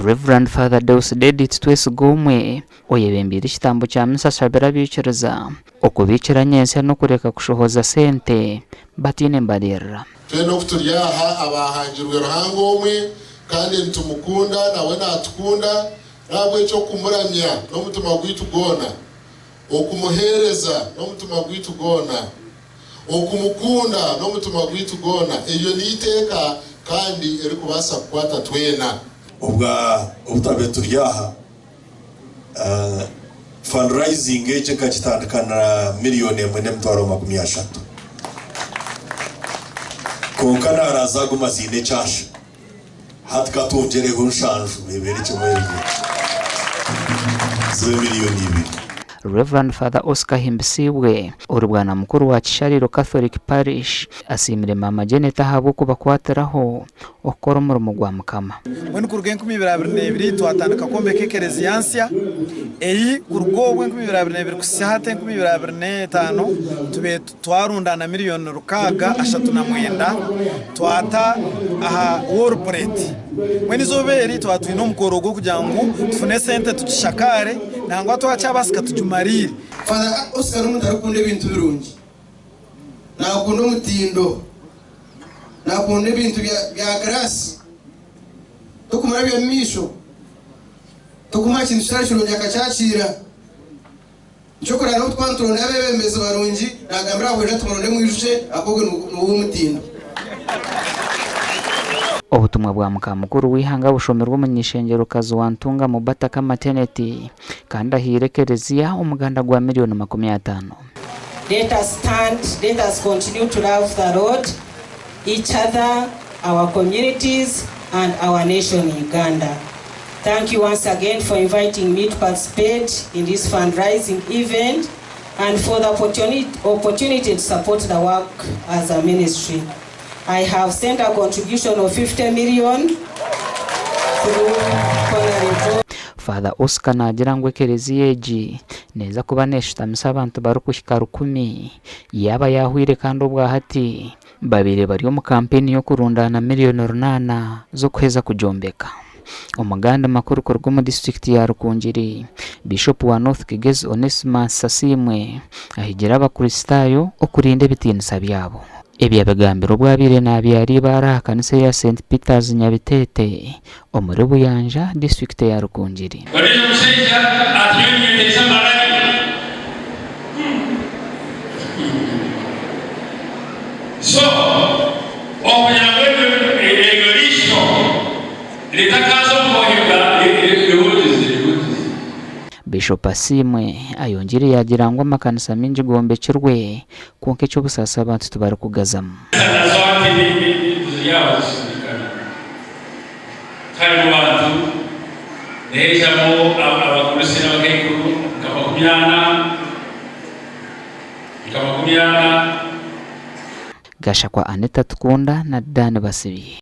Rev. Father Deusdedit Twesigomwe oyebembeire ekitambo kya misa ashabire abaikiriza okubiikira nyentsya n'okureka kushohoza sente bataine mbaririra. Twena oku turi aha abaahangirwe Ruhanga omwe, kandi nitumukunda, nawe naatukunda, n'ahabw'ekyo okumuramya n'omutima gwaitu gwona, okumuheereza n'omutima gwaitu gwona, okumukunda n'omutima gwaitu gwona, eryo n'eiteeka kandi erikubaasa kukwata twena. Obwa obu twabaire turi aha, Fundraising egi ekagitandika na miriyoni emwe n'emitwaro 30 kwonka naaraaza aguma ziine ekyasha. Hati ka twongyereho nshanju ebeere kimwe ebiri zibe miriyoni ibiri. Rev. Father Oscar Ahimbisibwe, ori bwanamukuru wa Kishariro Catholic Parish asiimire Maama Janet ahabw'okubakwatiraho okukora omurimo gwa Mukama. Mbwenu kuruga 2022 twatandika kwombeka ekereziya nsya ei kuruga obwo 2022 kuhitsya hati 2025 tubaire twarundaana miriyoni 639 twata aha wall plate. Mbwenu eizooba eri twaba twine omukoro gw'okugira ngu tufune esente tugishakaare nangwa twakyabaasika tugimariire. Father Oscar n'omuntu arikukunda ebintu birungi. Naakunda omutindo. Naakunda ebintu bya giraasi. Tokumurabya omu maisho, tokumuha kintu kitari kirungi akakyakiira. Eky'okurora obu twaba nituronda abeebembezi barungi, naagambira abahwezi ati, Muronde mwijukye ahabw'okuba ogwo niwe w'omutindo. Obutumwa bwa mukamukuru w'eihanga bushomirwe omuny'eishengyerokazi wa Ntungamo Bataka Maternity kandi ahaire ekereziya omuganda gwa miriyoni 50. Let us stand, let us continue to love the Lord, each other, our communities and our nation Uganda. Thank you once again for inviting me to participate in this fundraising event and for the opportunity to support the work as a ministry. I have sent a contribution of 50 million through Honourable. Father Oscar naagira ngu ekereziya egi neeza kuba neeshutamisa abantu barikuhika rukumi yaaba yaahweire kandi obwahati babaire bari omu kampeyini y'okurundaana miriyoni runaana z'okuheza kugyombeka. Omu gandi makuru kuruga omu disiturikiti ya Rukungiri, Biishopu wa North Kigezi Onesmus Asiimwe ahigire abakristaayo okurinda ebitiinisa byabo. Ebi yabigambire obu abaire nabyara eibaare aha kanisa eya St Peters Nyabiteete omuri Buyanja, disiturikiti eya Rukungiri. Ondiijo mushaija ati, Nyowe ninyeteisa maraya. So, okugira ngu eryo riisho ritakaaza omu kwohebwa, rihugize, rihugize. Bishop Asiimwe ayongyeire yaagira ngu amakanisa maingi gombekirwe kwonka eky'obusaasi abantu tibarikugazamu. Nazo hati ziri aho zisindikana. Tiharimu bantu, nihaijamu abagurusi n'abakaikuru nka 40, nka 40. Gashakwa Anita Tukunda na Dan Basibye.